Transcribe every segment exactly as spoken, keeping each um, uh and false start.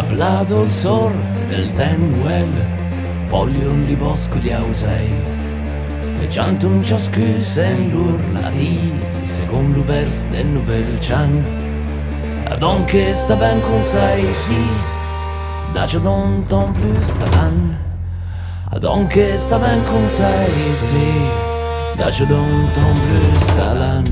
La dolçor del temps novèl, fòlion li bòsc li ausèi, e chanton chascús en lor latí, segon lo vers del novèl chant. Adonc que sta ben consèi, si, dacha donc ton plus talan. Adonc que sta ben consèi, si, dacha donc ton plus talan.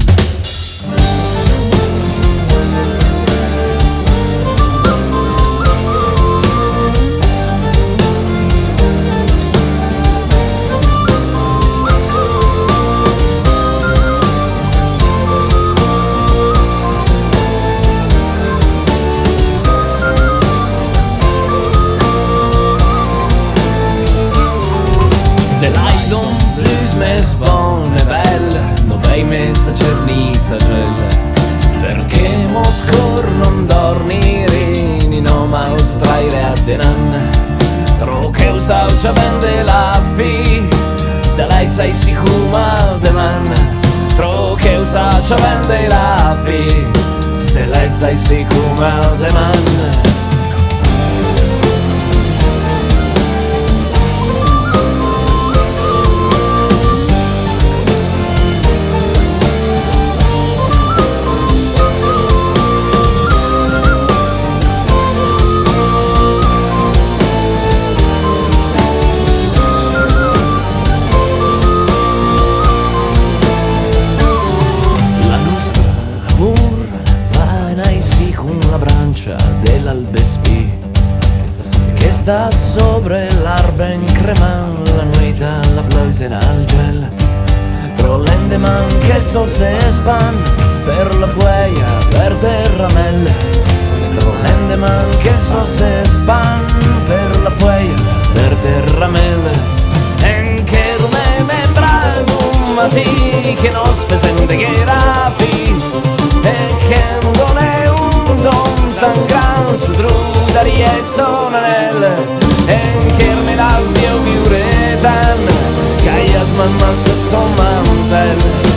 De l'aidon plus mes bon e bèl, no vei mes a cernir sa gel. Perqué mos còr non dòrni, ni nòm aus traire adenant. Trò que'u saucha ben de la fi, se laissa aicí coma deman. Trò que'u saucha ben de la fi, se laissa aicí coma deman. La nòstra amor va anar aicí com la brancha de l'albespí que sta sobre l'arbre en cremant la nueit a la pluja en al gel. Trò l'endeman que sos espant per la fuèia verd de ramèl. Trò l'endeman que sos espant per la fuèia verd de ramèl. Enquer me membra d'un matí que nos fesèm de guerra fi, e que'm donè un don tan gran, su tron darièr son anèl. Enquer me dau sieu viure tan, qu'ai as man mas sot son mantèl.